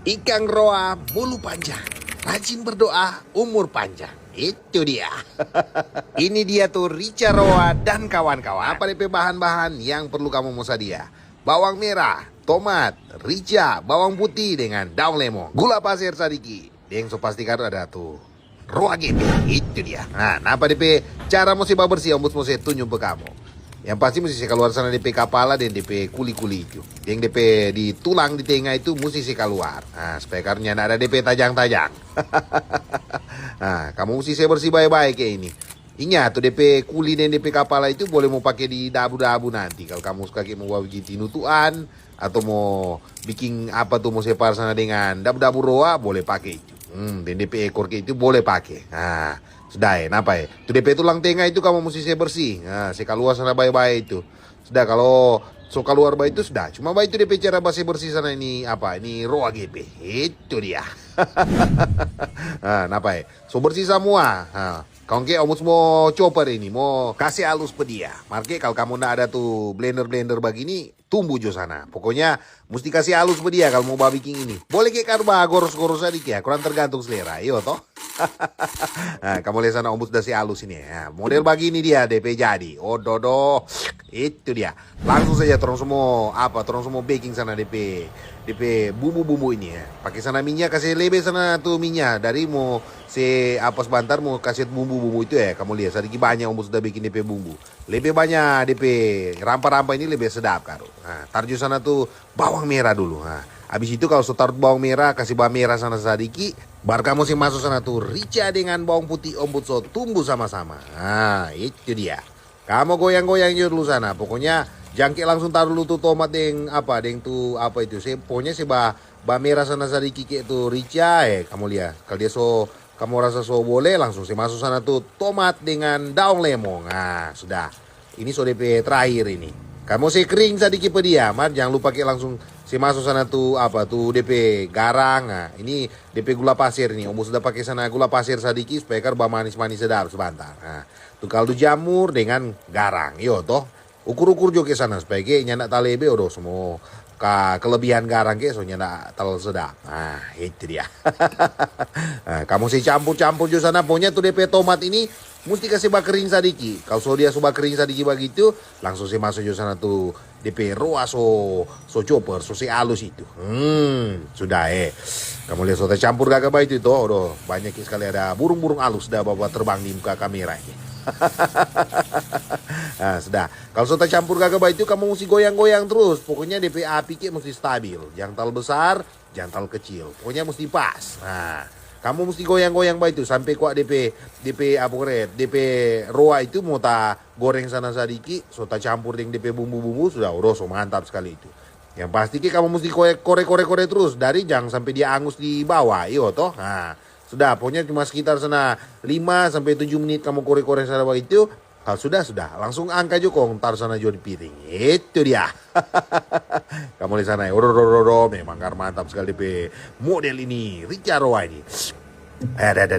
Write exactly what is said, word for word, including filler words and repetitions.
Ikang roa bulu panjang, rajin berdoa, umur panjang. Itu dia. Ini dia tu rica roa dan kawan-kawan. Apa depe bahan-bahan yang perlu kamu mo sadia? Bawang merah, tomat, rica, bawang putih dengan daong lemong. Gula pasir sadiki. Deng so pasti kan ada tu roa gepe. Itu dia. Nah, napa depe cara mo se babersi, Om Bus mo se tunjung pe kamu. Yang pasti musti se kaluar sana depe kapala deng depe kuli-kuli itu. Deng depe di tulang di tenga itu musti se kaluar. Nah, supaya karu nyanda ada depe tajang-tajang. Nah, kamu musti se bersi bae-bae ke ini. Inya tu depe kuli deng depe kapala itu bole mo pake di dabu-dabu nanti. Kalu kamu suka ke mo babikin tinutuan, atau mo biking apa tu mo se par sana dengan dabu-dabu roa, bole pake itu. Hmm, deng depe ekor ke itu bole pake. Nah, sudah e, napa e? Tu depe tulang tenga itu kamu musti se bersi. Nah, se kaluar sana bae-bae itu. Sudah, kalu so kaluar bae itu sudah. Cuma bae itu depe cara base bersi sana ini apa? Ini roa gepe. Itu dia. Nah, napa e? So bersi samua. Nah, kong ke Om Bus mo chopper ini, mo kase alus pe dia. Mar ke kalu kamu nda ada tu blender-blender bagini, tumbu jo sana. Pokoknya musti kase alus pe dia kalu mo babiking ini. Bole ke karu bagoros-goros sadiki ya, kurang tergantung selera. Iyo to? Nah, kamu lia sana Om Bus da se alus ini. Nah, model bagini dia depe jadi. Oh, dodo. Itu dia. Langsung saja torang so mo apa, torang so mo beking sana depe, depe bumbu-bumbu ini ya. Pake sana minya, kase lebe sana tu minya. Dari mo se apa sbantar mo kase bumbu-bumbu itu ya. Kamu lia, sadiki banya Om Bus da beking depe bumbu. Lebe banya depe rampa-rampa ini lebe sedap karu. Nah, tar jo sana tu bawang mera dulu. Nah, abis itu kalu so tar bawang mera, kase bamera sana sadiki, baru kamu se maso sana tu rica dengan bawang putih Om Bus so tumbu sama-sama. Nah, itu dia. Kamu goyang-goyang jo dulu sana. Pokoknya jang ke langsung taru dulu tu tomat deng apa, deng tu apa itu. Se, pokoknya se ba, bamera sana sadiki ke tu rica, eh, kamu lia. Kalu dia so, kamu rasa so bole, langsung se maso sana tu tomat dengan daong lemong. Ah, sudah. Ini so depe terakhir ini. Kamu se kring sadiki pe dia, mar jang lupa ke langsung se maso sana tu apa, tu depe garang. Ah, ini depe gula pasir ini. Om Bus sudah pake sana gula pasir sadiki supaya karu bamanis-manis sedap sbantar. Ah, tu kaldu jamur dengan garang, iyo to. Ukur-ukur jo ke sana supaya ke nyanda talebe, odo, so mo ka kelebihan garang ke so nyanda talalu sedap. Nah, itu dia. Nah, kamu se campur-campur jo sana, pokonya tu depe tomat ini musti kase bakering sadiki. Kalu so dia so bakering sadiki bagitu, langsung se maso jo sana tu depe roa so, so chopper, so se alus itu. Hmm, sudah, eh. Kamu lia so tacampur gaga bagitu to, odo, banya skali ada burung-burung alus da bawa terbang di muka kamera ini. Ah, sudah. Kalu so tacampur gaga bagitu, kamu musti goyang-goyang trus. Pokoknya depe api ke musti stabil. Jang talalu besar, jang talalu kecil. Pokoknya musti pas. Nah, kamu musti goyang-goyang bagitu sampe kwa depe, depe apa kore, depe roa itu mo ta goreng sana sadiki, so tacampur deng depe bumbu-bumbu, sudah, odo, so mantap skali itu. Yang pasti ke kamu musti kore, kore, kore, kore trus, dari jang sampe dia angus di bawa, iyo to. Nah, sudah, pokoknya cuma sekitar sana lima sampe tujuh menit kamu kore-kore sana bagitu. Kalu sudah, sudah, langsung angka jo kong taru sana jo di piring. Itu dia. Kamu lia sana, oro, oro, oro, memang kar mantap skali depe model ini, rica roa ini. Ada, ada, ada,